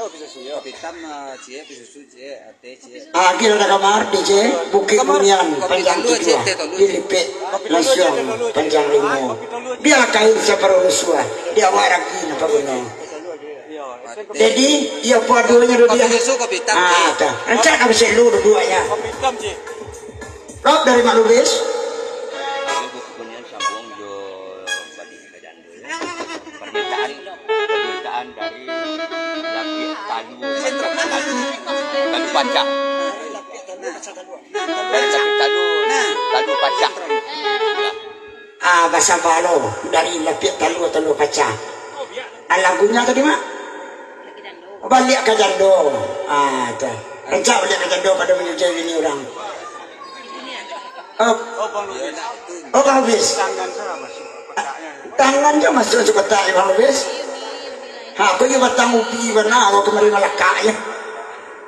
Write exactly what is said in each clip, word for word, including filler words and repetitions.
Kopi hitam, eh, ciek, kopi susu ciek, eh, teh ciek. Ah, gila ada kamar, D J, Bukik Bunian, panjang tujuah, dilipik, lansuang, panjang limo. Bialah kain saparuah rusuah, di awak ragi napa guno. Jadi, iyo, paduonyo dulu. Kopi susu, kopi hitam, ah, ciek. Dah. Rancak habis dulu duduaknyo. Kopi hitam, ciek. Rob dari Mak Lubis. Bunian sambung jo balik ka jando, yo. Permintaan, permintaan dari Lapiak Talu, Talu Pacah. Dari Lapiak Talu, Talu Pacah. Ah, basa balo dari Lapiak Talu, Talu Pacah. Ah, lagunyo tadi, Mak? Baliak ka jando. Ah, tu. Rancak baliak ka jando pado manyujuai bini urang. Oh. Oh, Bang Lubis. Tangan tu lah masuk kotaknyo. Tangan tu masuk, masuk kotak, Bang Lubis. Ha, ko iyo batang ubi bana, ko kamari malakak, yo.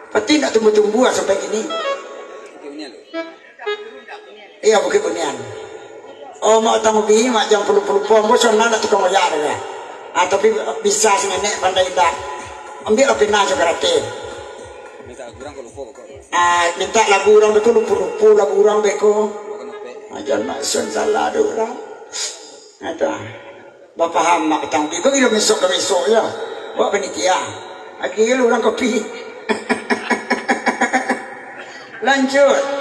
Pati ndak tumbuah-tumbuah sampai kini. Iyo, Bukik Bunian. Oh, Mak Tang Ubi, Mak, jan pulupo-pulupo, ambo sonang nak tukang oyak tu, yo. Ah, tapi bisa si nenek pandai indak. Ambiak lah pina jo karate. Mintak lagu urang ko lupo, ko. Ah, mintak lagu urang tu lupo-lupo, lagu urang beko. Bukan ope. Ah, jan nak son salah do urang. Aduh. Bapaham Mak Tang Ubi, ko gilo misok ka misok, yo. Awak panitia. Agi lu urang kopi. Lanjut.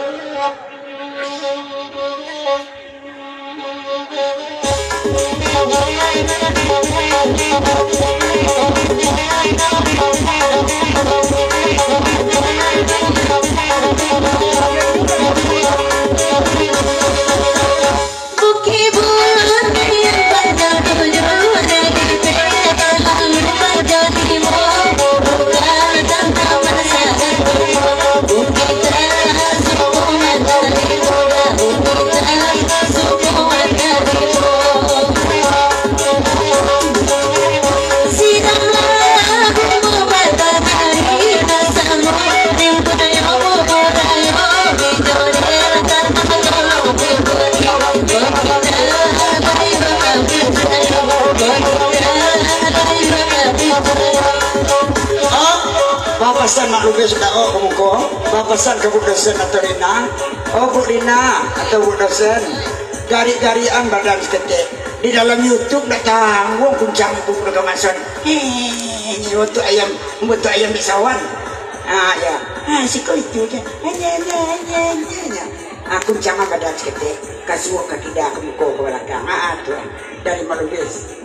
Oh, bapasan Mak Lubis sudah, oh, ka muko. Bapasan ka Bu Dosen atau Dina. Oh, Bu Dina atau Bu Dosen. Garik-garikan badan saketek. Di dalam YouTube ndak tangguang kuncang ibu Dosen. Hei, untuk ayam, untuk ayam di sawan. Ah, ya. Ah, siko itu je. Hanya, hanya, hanya, hanya, hanya. Ah, kuncangan badan saketek, ka suok, ka kida, ka muko, ka balakang. Ah, tu lah. Dari Mak Lubis.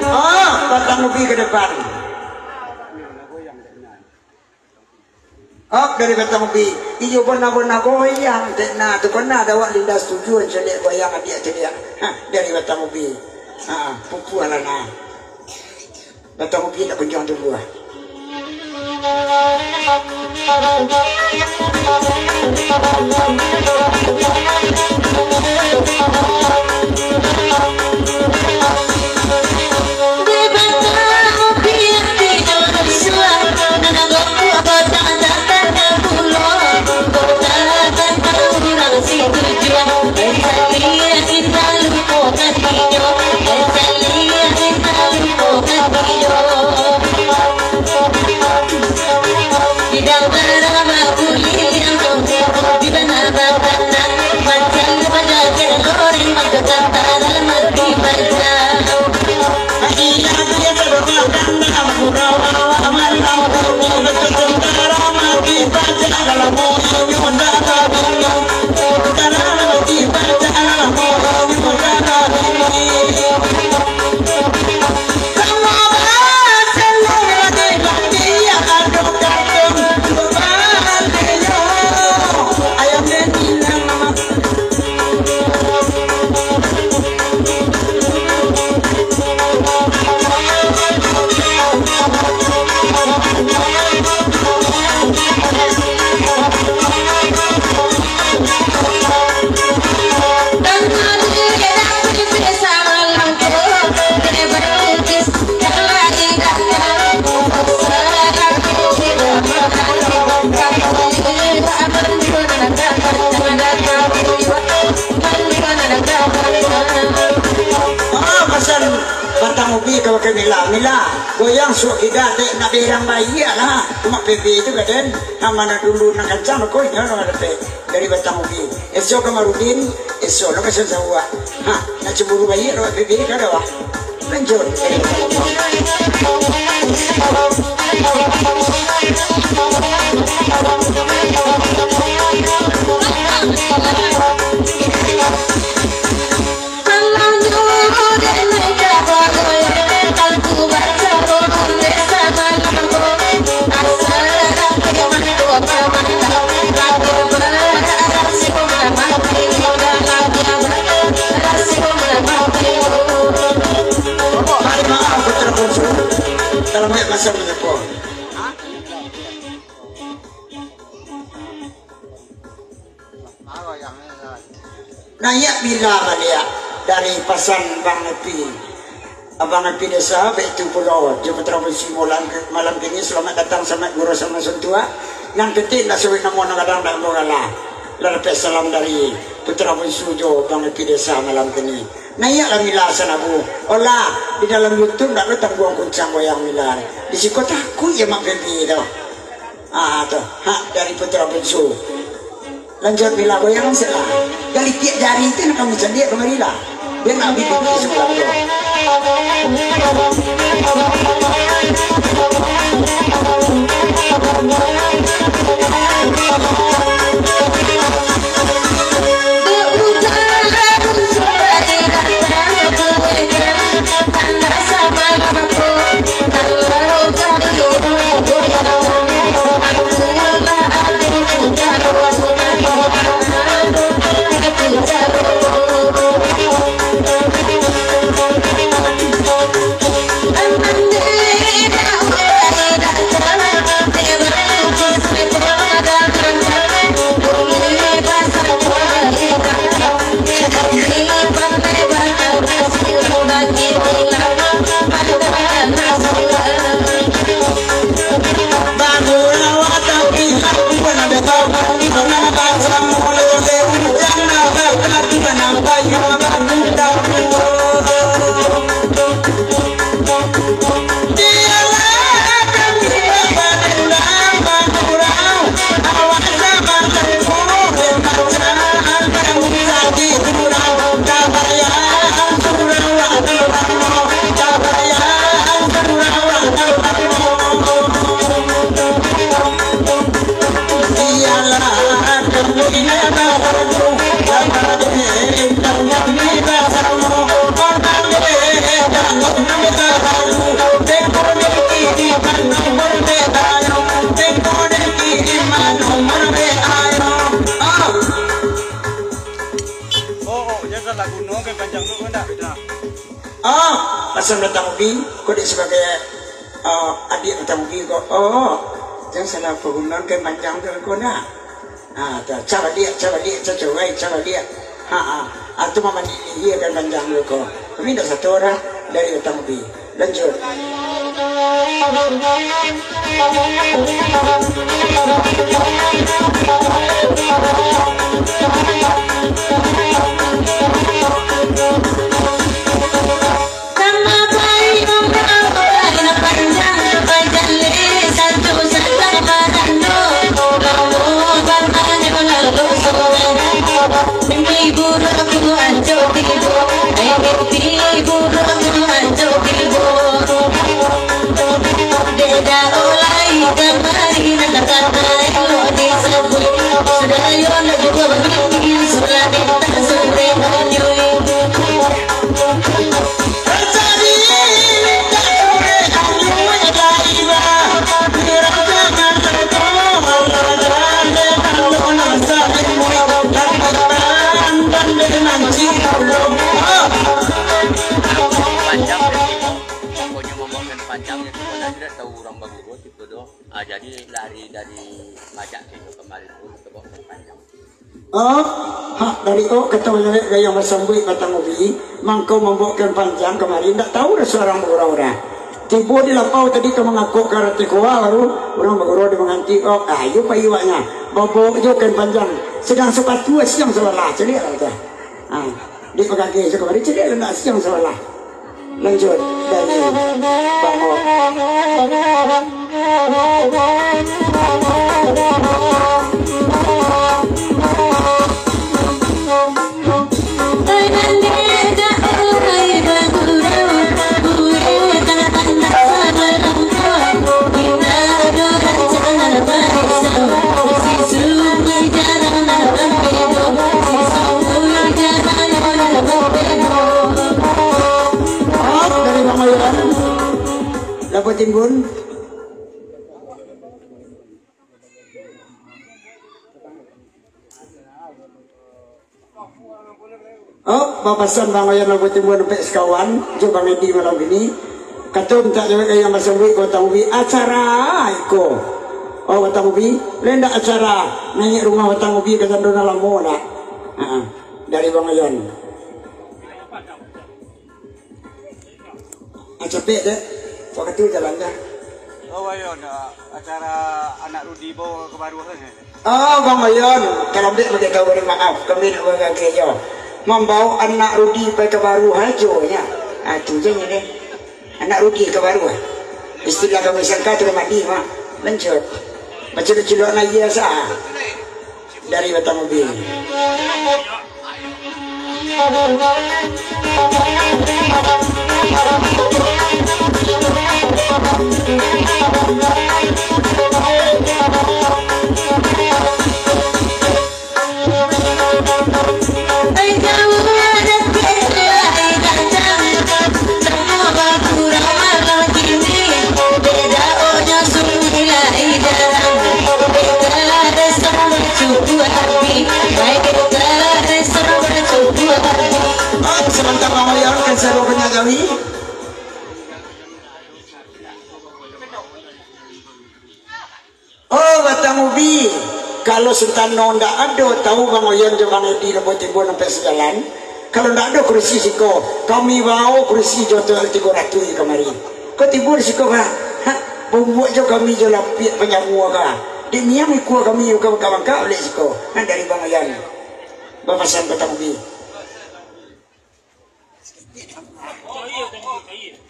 Ah, batang ubi ka depan. Hop, dari batang ubi. Iyo, bana-bana goyang, dek na tu, bana ado awak linda setuju, caliak goyang, adiak caliak. Ha, dari batang ubi. Ha, pupuah lah na. Batang ubi nak kunjuang tumbuah. Ah, pasal batang ubi ka bakeh Mila. Mila, goyang suok kida, dek nak berang baiak lah. Mak Pepe tu kaden, nan mano dulu nan kancang, kok inyo nan dapek dari batang ubi. Esok Kamarudin, esok lo ka Sansawak. Ha, nak cemburu baiak lo Pepe ka ado ah. Lanjut. Kalau banyak masa menyepo. Nah, iyo Mila baliak dari pasan Bang Epi. Abang Epi Desa, baitu pulo jo Putra Bunsu malam, malam kini, salamaik datang, salamaik guru, salamaik suntuak. Nan penting, lah sabuik namo nan gadang dalam bola. Lah dapek salam dari Putra Bunsu jo Bang Epi Desa malam kini. Nah, iyolah Mila Sanabu. Olah, di dalam YouTube ndak ado tangguang kuncang goyang Mila. Di siko takuik yo Mak Pepe tu. Ah, tu. Hak dari Putra Bunsu. Lanjut Mila goyang sila. Gali tiak jari tu nak kamu candiak kamari lah. Biar nak bibit di sebelah tu. Oh, oh, jan salah guno, kan panjang tu, kan dak? Ah, pasal datang ubi, kau dek sebagai, ah, adik datang ubi kau. Oh, jan salah pagunoan, kan panjang tu, kau dak? Ah, tu, cabaliak, cabaliak, cacawai, cabaliak. Ha, ha. Ah, tu mamandi lihia kan panjang tu ko. Kami dak satu orang dari datang ubi. Lanjut. Panjang, pokoknyo mambaokan panjang, jadi pokoknyo tidak tahu urang baguru cito doh. Ah, jadi lari dari majak kito kamari tu, kito baokan panjang. Oh, hak dari o kato lewek gayuang basambuik batang ubi, mangko mambaokan panjang kamari, ndak tahu doh surang bagurau doh. Tibo di lapau tadi ka mangakok ka rati kua, baru urang bagurau di manganti, oh, ayo pai awaknyo, babaok jo kain panjang, sadang sapatu siang sabalah, caliak lah tu. Ha, di pagageh jo kamari, caliak lah ndak siang sabalah. Lanjut dari Bang O. Dari Bang Oyon, Labuah Timbun. Oh, bapasan Bang Oyon Labuah Timbun ampek sakawan jo Bang Edi malam kini. Kato mintak jawek gayuang basambuik ka batang ubi acara iko. Oh, batang ubi, lai ndak acara naiak rumah batang ubi ka sando nan lamo ndak? Ha, dari Bang Oyon. Ah, capek, dek. Wakatu jalan dah. Oh, ayo, nak acara anak Rudi bawa ka baruah kan? Oh, Bang Oyon, kalau dek bagi tahu, bari maaf, kami nak bagageh jo. Mambawa anak Rudi pai ka baruah ajo, nya. Ah, tu je ni, dek. Anak Rudi ka baruah. Istilah kami sangka tu mandi, mah. Lanjut. Macam cilok na iya sa. Dari batang ubi. Sementara Bang Oyon kan seru kena gawi. Oh, batang ubi. Kalau santano ndak ado, tahu Bang Oyon jo Bang Edi Labuah Timbun ampek sajalan. Kalau ndak ado kursi siko, kami bao kursi jo tu tigo ratuih kamari. Ko tibo di siko ka? Ha, bumbuak jo kami jo lapiak panyamuah ka. Dek miang ikua kami ka bangka-bangka ulek siko. Ha, dari Bang Oyon. Bapasan batang ubi.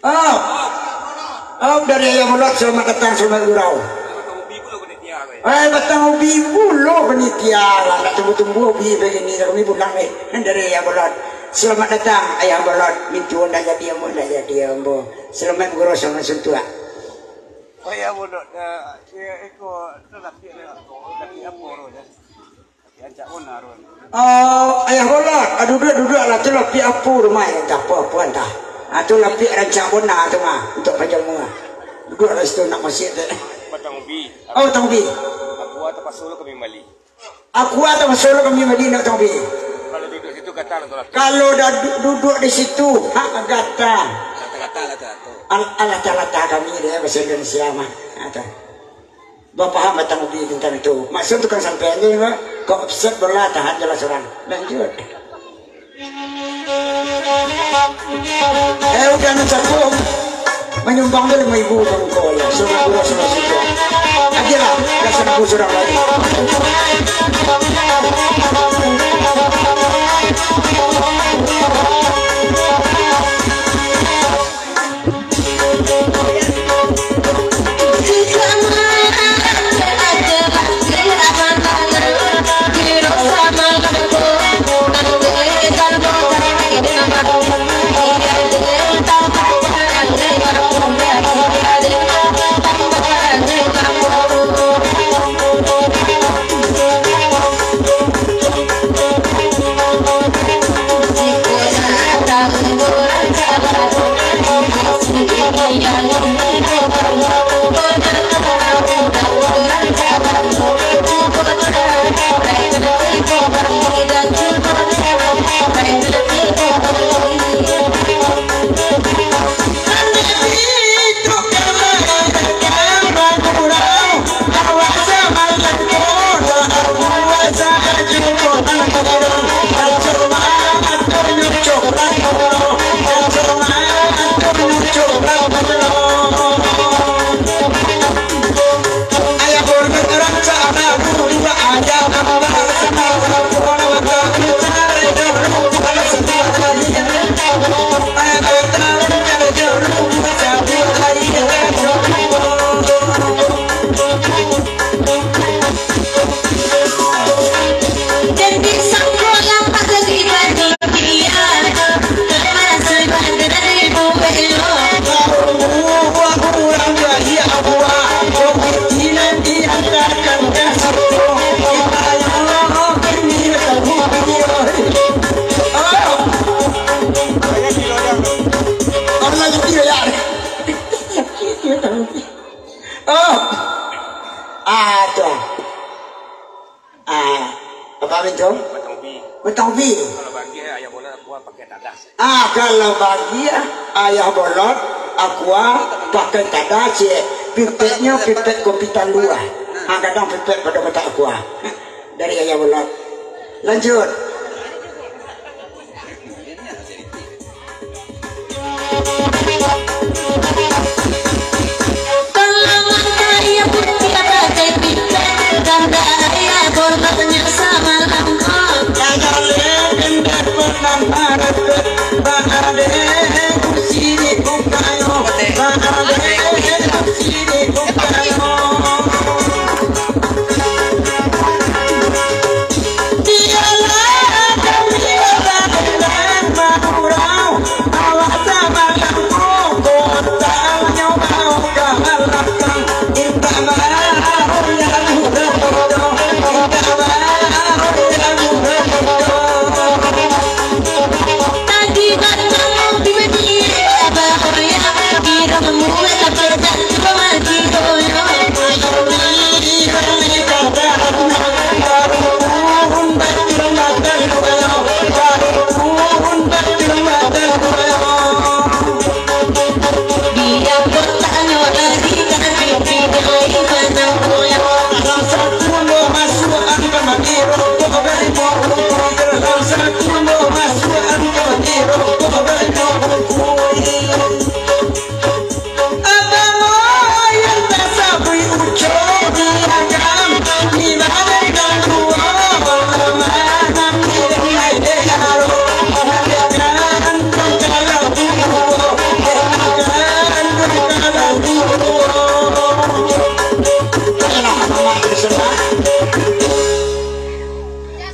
Ah. Ah, dari Ayah Bolot, selamat datang, selamat gurau. Eh, batang ubi pulo panitia lah, nak tumbuh-tumbuh ubi begini, kami pulang eh, dari Ayah Bolot. Selamat datang, Ayah Bolot, mintuo ndak jadi ambo, ndak jadi ambo. Selamat gurau, selamat suntuak. Oh, Ayah Bolot, eh, iko, tu laki, laki apo roh dia? Oh, Ayah Bolot, ah, duduak, duduak lah tu, lapiak apo rumah, eh, tak apo-apo antah. Ah, tu lapiak rancak bona tu mah, untuk pajamua. Duduak lah situ nak masjid tu. Batang ubi. Oh, batang ubi. Aqua tapaso lo kami bali. Aqua tapaso lo kami bali nak batang ubi. Kalau duduak situ gatal tu lapiak. Kalau dah du-, duduak di situ, hak gatal. Gatal-gatal lah tu. Al-, alah, alah, kami dia bahasa Indonesia mah. Ah, tu. Bapaham batang ubi tantang itu. Maksud tukang sampean tu, Pak, kok set bola tahan jelas orang. Lanjut. Eh, udah nak cakung. Manyumbang tu limo ribu ka muko, yo. Surang guru, surang siko. Agiahlah, dah sarabu surang lai. Oh. Ah, tu. Ah, apa itu? Batang ubi. Batang ubi. Kalau bagi ayah bolot, aku pakai tadah. Ah, kalau bagi ayah bolot, aku pakai tadah, cek. Pipetnyo pipet kopi talua. Ah, kadang pipet pada kotak aku. Dari ayah bolot. Lanjut.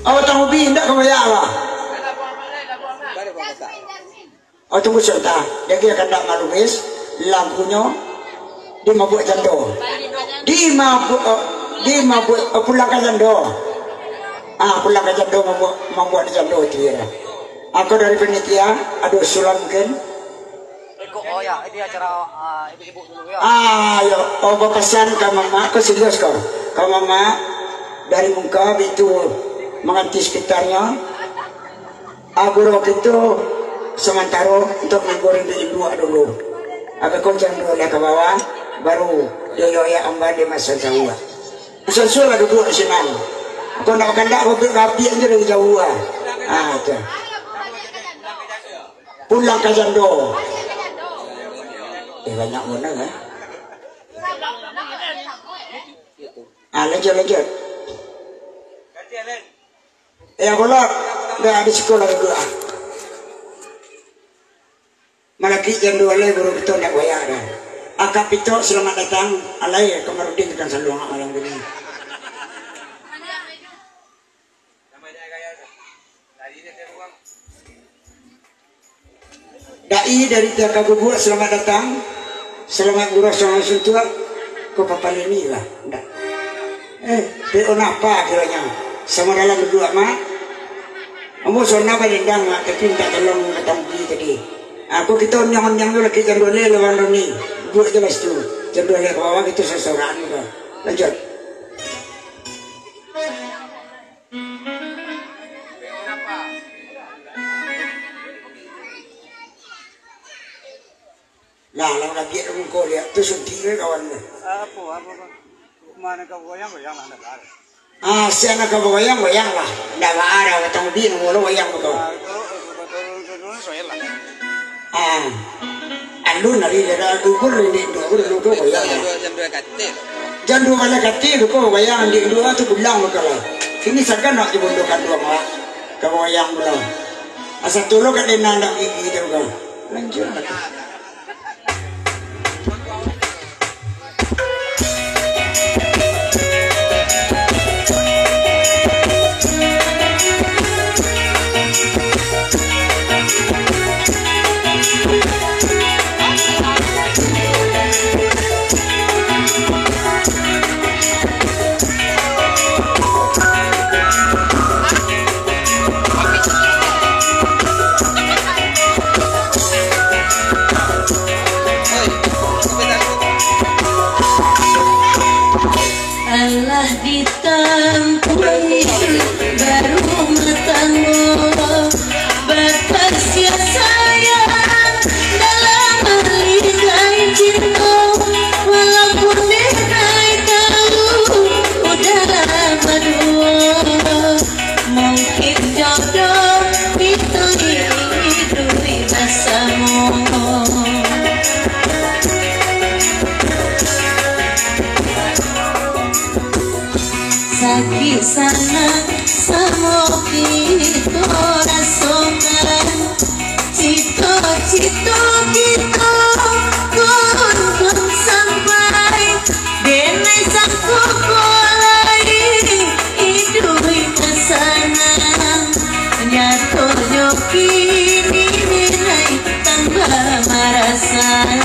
Awak tangguh bi, indak ka bayak lah. Oh, tunggu sabanta. Jadi, akan dak malumis, lagunyo Di Mabuak Jando. Di Mabuak, eh, di Mabuak, eh, Pulang ka Jando. Ah, Pulang ka Jando, Mabuak, Mabuak di Jando tu, ya. Aku dari panitia, ado usulan mungkin. Iko, oh ya, ini acara, ah, ibu-ibu dulu ya. Ah, yo, oh, bapasan ka mamak, ko serius ko. Ka mamak, dari muko, bitu, manganti sekitarnyo. Ah, guru kito samantaro untuak manggoreng di induak dulu. Agak koncang dulu lah ka bawah, baru yo, yo, ya, amba di masa jauah. Susul lah duduk di sinan. Kau nak makan dak, kau ambil rapi aja dari jauah. Ah, tu. Pulang ka Jando. Eh, banyak bana, kan? Ah, lanjut, lanjut. Eh, apo lah? Dah habis sekolah dulu, ah. Malakik jando alai guru kito ndak wayah dah. Akak Pito, selamat datang. Alai Kamarudin tukang saluang malam kini. Dai dari Tiaka Gubuak, selamat datang. Selamat gurau, selamat suntuak. Ko papaleni lah. Ndak. Eh, P O napa kironyo? Samo dalam duduak, Mak. Ambo sona badendang, Mak, tapi mintak tolong ka Tangki tadi. Aku kito ondiang-ondiang dulu, laki jam dua belas lawan Roni. Duduak je lah situ. Jam dua belas ka bawah kito sosoran tu. Lanjut. Lah, lah, lah, biak muko dia. Tu suntik dia, kawan dia. Apo, apo, apo? Mano ka goyang, goyang lah, ndak baa. Ah, siang nak ka goyang, goyang lah. Ndak baa, batang ubi, nak molo goyang betul. Ah, itu, betul, betul, betul, soal lah. Ah. Alun hari dia dah dukur, ini dua, dua, dua, goyang lah. Jam dua, jam dua kati. Jam dua balik kati, dukur goyang, di dua tu pulang betul lah. Ini sagan nak dibundukan dua, Mak. Ka goyang pulang. Asa tolong kat dia nak gigi dia, bukan? Lanjut. Alah ditampuhi barumah tanggo, bakasiah sayang dalam maligai cinto, walaupun denai tahu udah lah baduo. Mungkin jodoh kito ini hiduik basamo. Sakik sanang samo kito rasokan. Cito-cito kito pun pun sampai, denai sangko ko lai iduik ka sanang. Nyatonyo kini denai tambah marasai.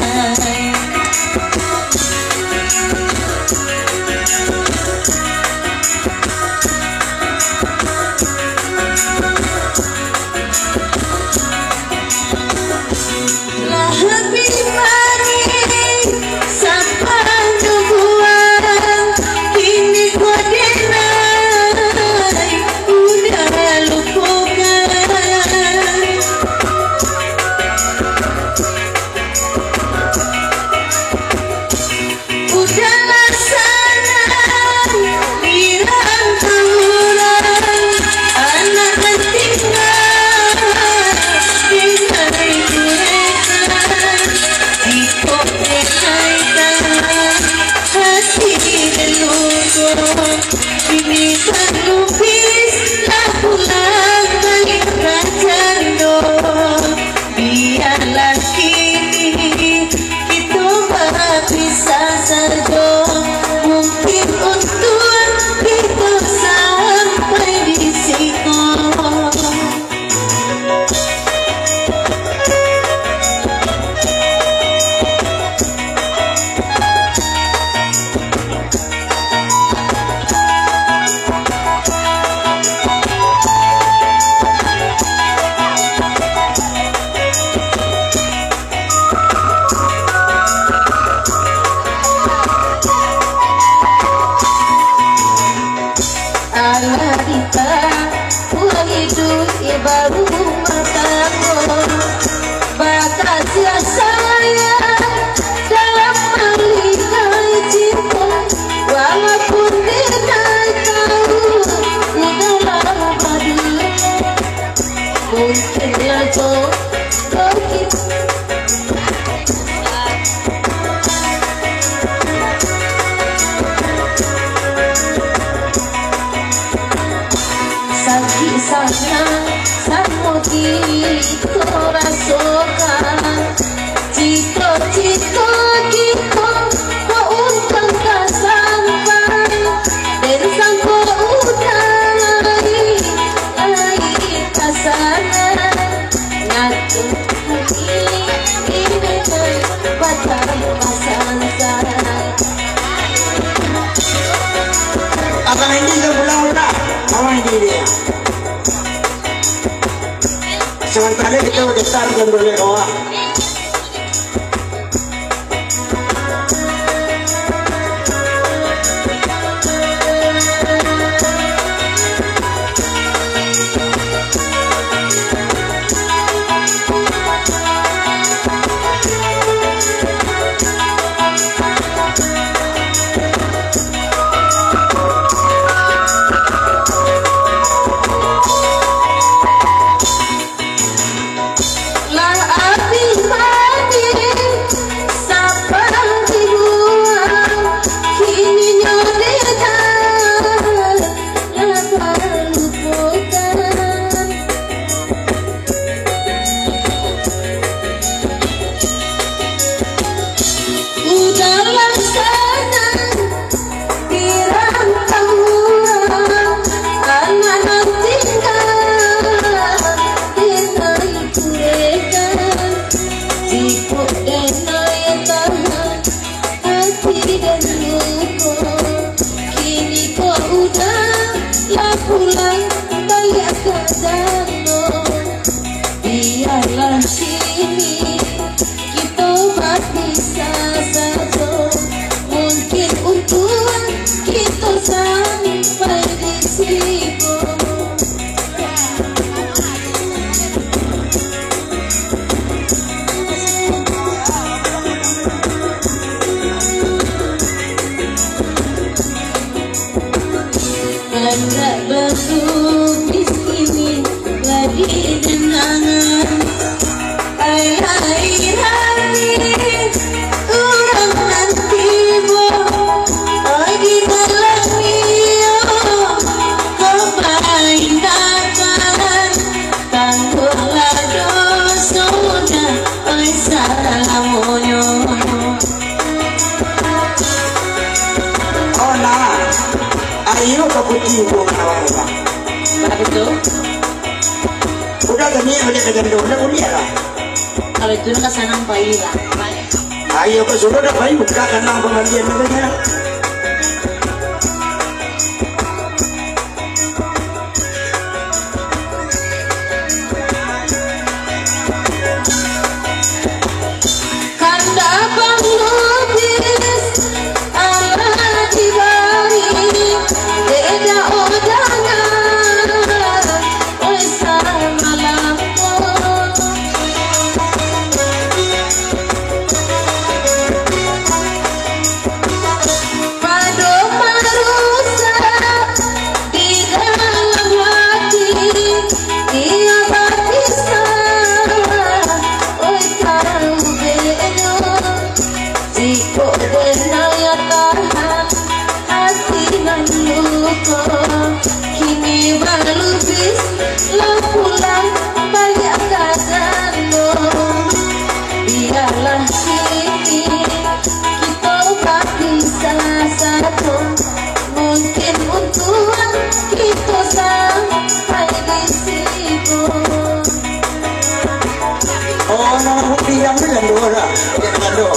Lah habih manih sapan dubuang, kini ko denai udah lupokan. Udahlah sanang, di rantau urang, anak nan tingga, denai kurekan, iko denai tahan, hati deluko, kini talukis, lah pulang baliak ka jando. Biarlah kini kito bapisah sajo, mungkin untuang kito sampai di siko. Alah dita, buah iduik barumah tanggo. Bakasiah sayang dalam maligai cinto, walaupun denai tahu udah lah baduo. Mungkin lah jodoh kito. Kito rasokan, cito-cito kito ko untuang ka sampai, den sangko udah lai, lai ka sana. Ngatu kami ini batambah santai. Abang Andi ka pulang udah, Abang Andi dia. Samantaro kito bagetar jam duo baleh bawah. Lah abih mandi, sapang dibuang, kininyo dek lah balupokan. Udahlah sanang, dirantau urang, anak nan tingga, den nan kurekan. Jikok den naiak tahan, ati den luko. Kini ko udah lah pulang, baliak ka dano. Biarlah kini kito bapisah sajo. Mungkin untuang kito sampai di siko. Pandak balupis kini lagi den angan. Ai lai-lai, urang nan tibo, ai di dalam iyo, ko paindakan, tangguanglah dosonyo, ai salamonyo. Oh, nah. Ayo ka putiah buah manawa, Bang. Batua tu. Udah tadi, udah ka jando, udah kuliah lah. Kalau itu, ka sanang pai lah. Ayo ka suruah dah pai, buka kandang pamandian tu dah. Kandak Bang Lubis, alah dibari, dek dao dangan, oi samalam ko. Pado marusak di dalam hati, iyo bapisah, oi tau beno. Jikok den naiak tahan, ati nan luko, kini balubis lah pulang baliak ka dano. Biarlah kini kito bapisah sajo. Mungkin untuang kito sampai di siko. Oh, nang putiah tu jando dah. Jando.